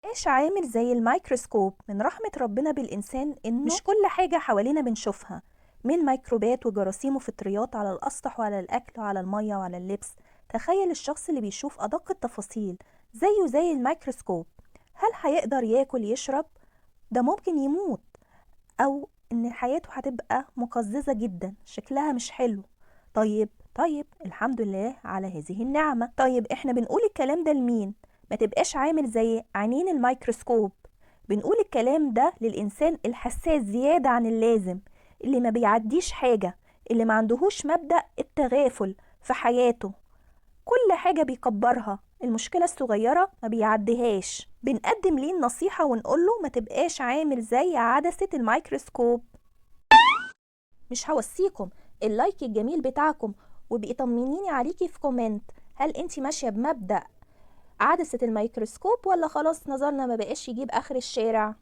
ايش عامل زي الميكروسكوب. من رحمة ربنا بالإنسان إنه مش كل حاجة حوالينا بنشوفها، من ميكروبات وجراثيم وفطريات على الأسطح وعلى الأكل وعلى المية وعلى اللبس. تخيل الشخص اللي بيشوف أدق التفاصيل زيه زي الميكروسكوب، هل هيقدر ياكل يشرب؟ ده ممكن يموت، أو إن حياته هتبقى مقززة جدا، شكلها مش حلو. طيب الحمد لله على هذه النعمة. طيب احنا بنقول الكلام ده لمين؟ ما تبقاش عامل زي عينين الميكروسكوب. بنقول الكلام ده للإنسان الحساس زيادة عن اللازم، اللي ما بيعديش حاجة، اللي ما عندهوش مبدأ التغافل في حياته، كل حاجة بيكبرها، المشكلة الصغيرة ما بيعديهاش. بنقدم ليه النصيحة ونقول له ما تبقاش عامل زي عدسة الميكروسكوب. مش هوصيكم ال like الجميل بتاعكم، وبقي طمنيني عليكي في comment، هل انتي ماشية بمبدأ عدسة الميكروسكوب ولا خلاص نظرنا ما بقاش يجيب آخر الشارع؟